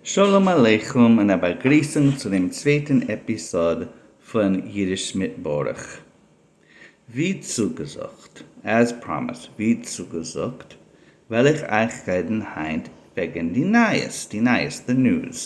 שלום עליכם און א באגריסונג צו דעם צווייטן עפיסאד פון אידיש מיט ברוך. ווי צוגעזאגט, as promised, ווי צוגעזאגט, וועל איך אייך רעדן היינט וועגן די נייעס, די נייעס, the news.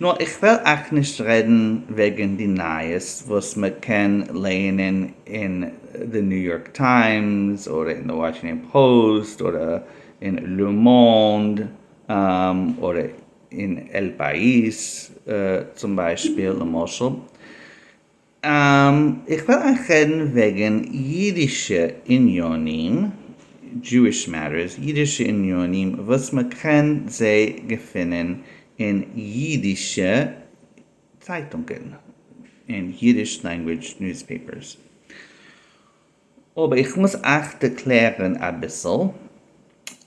נאר איך וועל אייך נישט רעדן וועגן די נייעס וואס מען קען לייענען אין די ניו יארק טיימס אדער אין די וואשינגטאן פאוסט אדער אין Le Monde אדער אין El País צום ביישפיל, למשל. איך וועל אייך רעדן וועגן אידישע עניינים, Jewish matters, אידישע עניינים וואס מען קען זיי געפינען אין אידישע צייטונגען, אין Yiddish language newspapers. אבער איך מוז אייך דערקלערן אביסל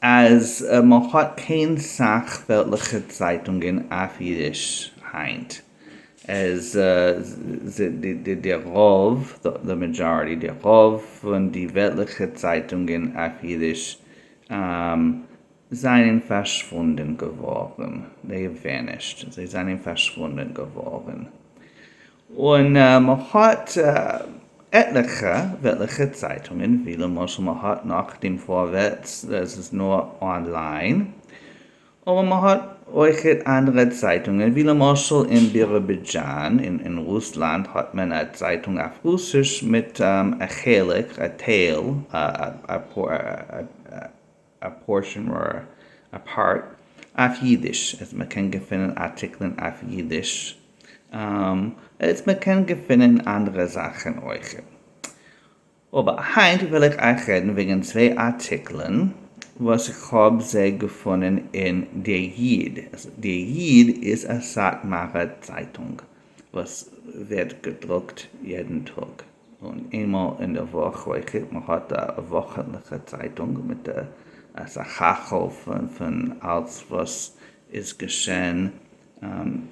אז מען האט קיין סאך וועלטליכע צייטונגען אויף אידיש היינט, אז די רוב, the majority, די רוב פון די וועלטליכע צייטונגען אויף אידיש זענען פארשוואונדען געווארן, they have vanished, זיי זענען פארשוואונדען געווארן. און מ'האט עטליכע וועלטליכע צייטונגען, ווי למשל מ'האט נאך דעם פארווערטס, דאס איז נאר אנליין, אבער מ'האט אויכעט אנדערע צייטונגען, ווי למשל אין ביראבידזשאן אין רוסלאנד האט מען א צייטונג אויף רוסיש מיט א חלק, א טייל, א portion or a part אויף אידיש, אז מען קען געפינען ארטיקלען אויף אידיש, אז מען קען געפינען אנדערע זאכן אויך. אבער היינט וויל איך אייך רעדן וועגן צוויי ארטיקלען וואס איך האב זיי געפונען אין דער איד. דער איד איז א סאטמארער צייטונג וואס ווערט געדרוקט יעדן טאג. און איינמאל אין די וואך אויכעט, מען האט א וואכענטליכע צייטונג מיט א סך הכל פון אלץ וואס איז געשען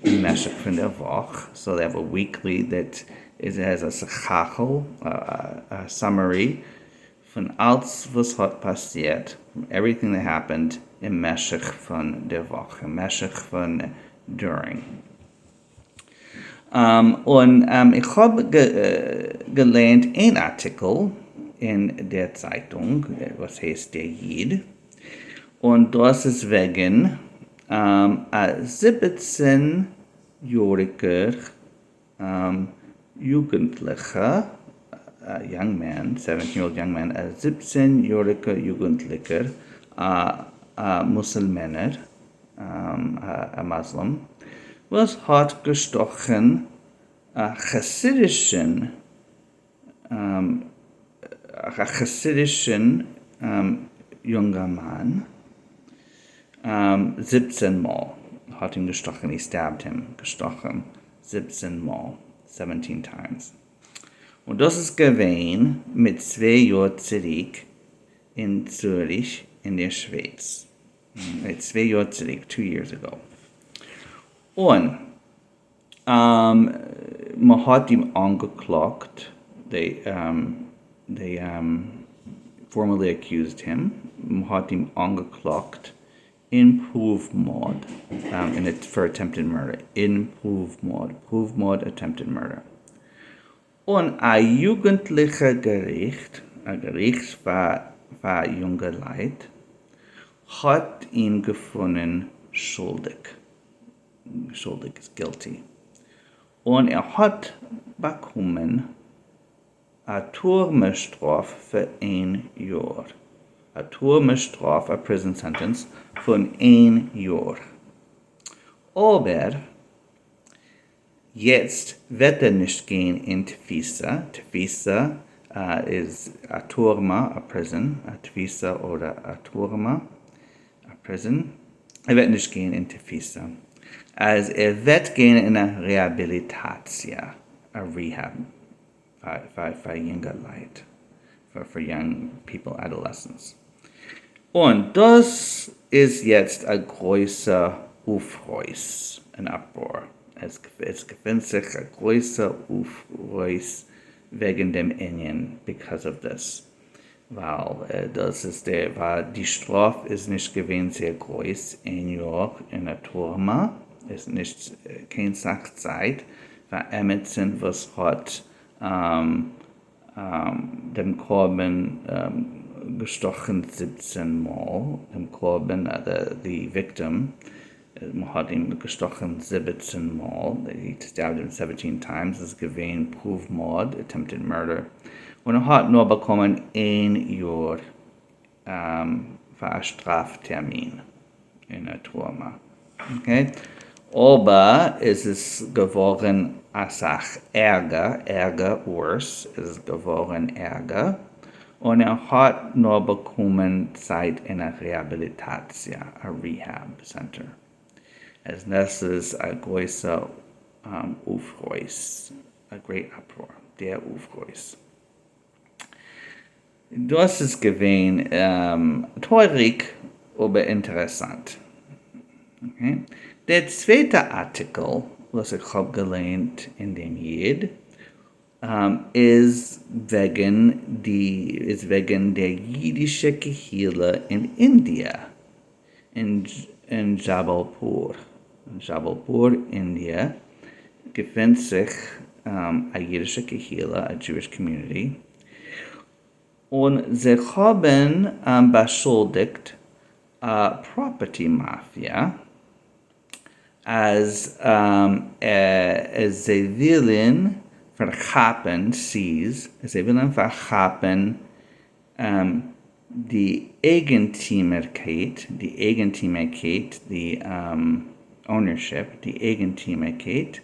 אין משך פון דער וואך, so they have a weekly that is has א סך הכל, א summary פון אלץ וואס האט פאסירט, everything that happened אין משך פון דער וואך, אין משך פון during. און איך האב געלייענט איין ארטיקל אין דער צייטונג וואס הייסט דער איד, און דאס איז וועגן א 17 יאריגער יוגנטליכע, א young man, 17 year old young man, א 17 יאריגער יוגנטליכער א מוסולמענער, א Muslim, וואס האט געשטאכן א חסידישן א חסידישן יונגערמאן 17 מאל, האט אים געשטאכן, he stabbed him, געשטאכן 17 מאל, 17 times. און דאס איז געווען מיט 2 יאר צוריק אין צוריך אין דער שווייץ. 2 יאר צוריק, 2 years ago. און מען האט אים אנגעקלאגט, they formally accused him, מען האט אים אנגעקלאגט אין פרואוו-מארד, for attempted murder, אין פרואוו-מארד, פרואוו-מארד attempted murder. און א יוגנטליכע געריכט, א געריכט פאר יונגע לייט, האט אים געפונען שולדיג, שולדיג איז guilty, און ער האט באקומען א טורמע שטראף פאר איין יאר, א טורמע שטראף, א prison sentence פון איין יאר. אבער יעצט וועט ער נישט גיין אין תפיסה, תפיסה איז א טורמע, א prison, א תפיסה אדער א טורמע, א prison, ער וועט נישט גיין אין תפיסה, אז ער וועט גיין אין א רעהאביליטאציע, א rehab פאר יונגע לייט, פאר young people, adolescents. און דאס איז יעצט א גרויסע אויפרויס, אן uproar, עס געפינט זיך א גרויסע אויפרויס וועגן דעם ענין, because of this. ווייל דאס איז דער ווייל די שטראף איז נישט געווען זייער גרויס, איין יאר אין א טורמע איז נישט קיין סאך צייט פאר עמיצן וואס האט דעם קרבן געשטאכן 17 מאל, דעם קרבן, the victim, מען האט אים געשטאכן 17 מאל, he stabbed him 17 times, איז געווען פרואוו מארד, attempted murder, און ער האט נאר באקומען איין יאר פאר א שטראף טערמין אין א טורמע. Okay? אבער איז עס געווארן אסאך ערגער, ערגער, worse, איז געווארן ערגער, און ער האט נאר באקומען צייט אין א רעהאביליטאציע, א rehab center. אז דאס איז א גרויסע אויפרויס, a great uproar, דער אויפרויס. דאס איז געווען טרויעריג אבער אינטערעסאנט. Okay. דער צווייטער ארטיקל וואס איך האב געליינט אין דעם איד איז וועגן דער אידישע קהילה אין אינדיע, אין דזשאבאלפור. אין דזשאבאלפור, אינדיע, געפינט זיך א אידישע קהילה, a Jewish community, און זיי האבן באשולדיגט א property mafia, אז זיי ווילן פארכאפן, seize, זיי ווילן פארכאפן די אייגנטימערקייט, די אייגנטימערקייט, די ownership, די אייגנטימערקייט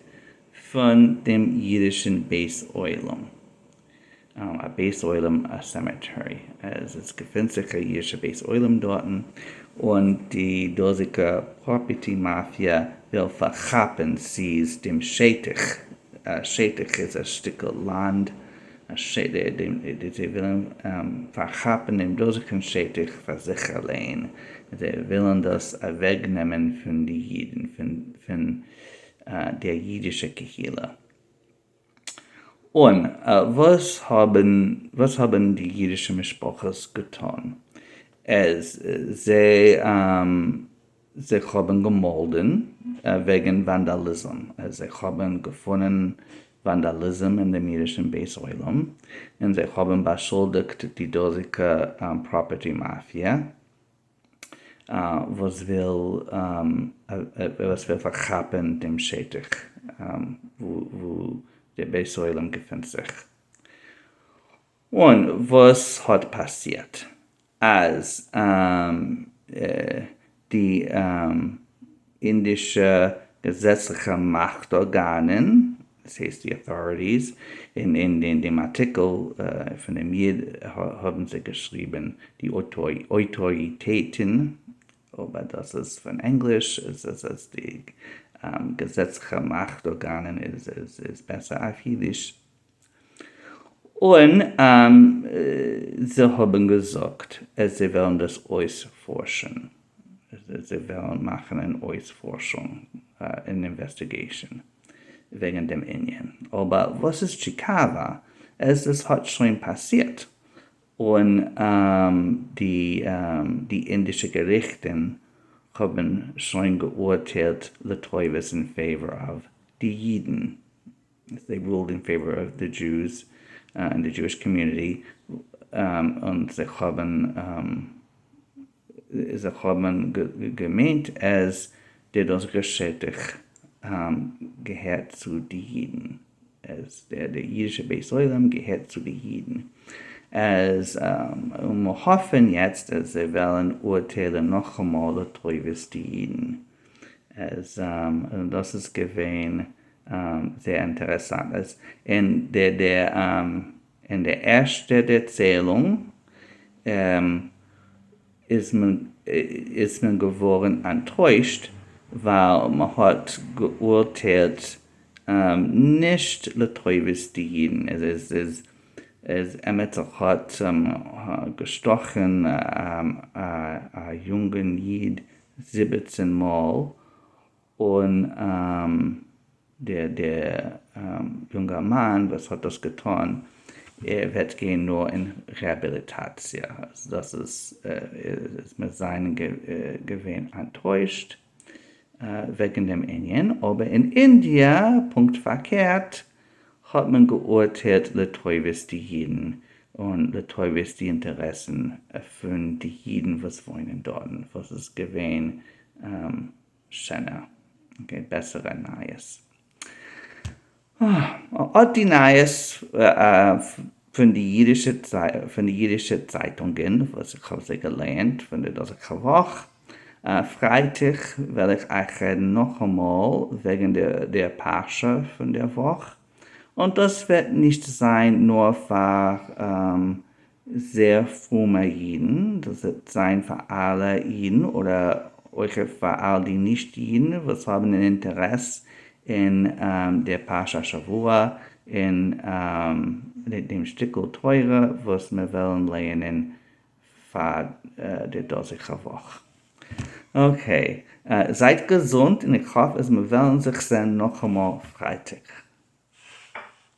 פון דעם אידישן בית עולם. א בית עולם, א cemetery. עס געפינט זיך א אידישע בית עולם דארטן, און די דאזיגע property mafia וויל פארכאפן, seize, דעם שטח. א שטח איז א שטיקל לאנד, זיי ווילן פארכאפן דעם דאזיגן שטח פאר זיך אליין. זיי ווילן דאס אוועקנעמען פון די אידן, פון דער אידישע קהילה. און וואס האבן די אידישע משפחות געטאן? זיי האבן געמאלדן וועגן וואנדאליזם. זיי האבן געפונען וואנדאליזם אין דעם אידישן בית עולם, און זיי האבן באשולדיגט די דאזיגע property mafia, וואס וויל פארכאפן דעם שטח, וואו דער בית עולם געפינט זיך. און וואס האט פאסירט? אז די אינדישע געזעצליכע מאכט ארגאנען, דאס הייסט די authorities, אין דעם ארטיקל פון דעם איד האבן זיי געשריבן די אויטאריטעטן, אבער דאס איז פון ענגליש, עס איז די געזעצליכע מאכט ארגאנען איז בעסער אויף אידיש. און זיי האבן געזאגט אז זיי וועלן דאס אויספארשן, זיי וועלן מאכן אן אויספארשונג, an investigation, וועגן דעם ענין. אבער וואס איז טשיקאווע, אז עס האט שוין פאסירט, און די אינדישע געריכטן האבן שוין געאורטיילט לטובת, in favor of, די אידן. They ruled in favor of the Jews and the Jewish community, און זיי האבן געמיינט אז דער דאזיגער שטח געהערט צו די אידן, אז דער אידישע בית עולם געהערט צו די אידן. אז מיר האפן יעצט אז זיי וועלן אורטיילן נאכאמאל לטובת די אידן. אז דאס איז געווען זייער אינטערעסאנט. אז אין דער ערשטער דערציילונג איז מען געווארן אנטוישט, ווייל מען האט געאורטיילט נישט לטובת די אידן. עס איז אז עמיצער האט געשטאכן א יונגן איד 17 מאל, און דער יונגער מאן וואס האט דאס געטאן. ער וועט גיין נאר אין רעהאביליטאציע, דאס איז איז מיר זענען געווען אנטוישט וועגן דעם ענין, אבער אין אינדיע פונקט פארקערט האט מען געאורטיילט לטובת די אידן און לטובת די אינטערעסן פון די אידן וואס וואוינען דארטן, וואס איז געווען שענער, okay, בעסערע נייעס. אט די נייעס פון די אידישע פון די אידישע צייטונגען וואס איך האב זיי געלייענט פון די דאזיגע וואך. פרייטאג וועל איך אייך רעדן נאכאמאל וועגן דער פרשה פון דער וואך, און דאס וועט נישט זיין נאר פאר זייער פרומע אידן, דאס וועט זיין פאר אלע אידן אדער אויך פאר אל די נישט אידן וואס האבן אן אינטערעס אין דער פרשת השבוע, אין דעם שטיקל תורה וואס מיר וועלן לייענען פאר די דאזיגע וואך. okay, זייט געזונט און איך האף אז מיר וועלן זיך זען נאכאמאל פרייטאג.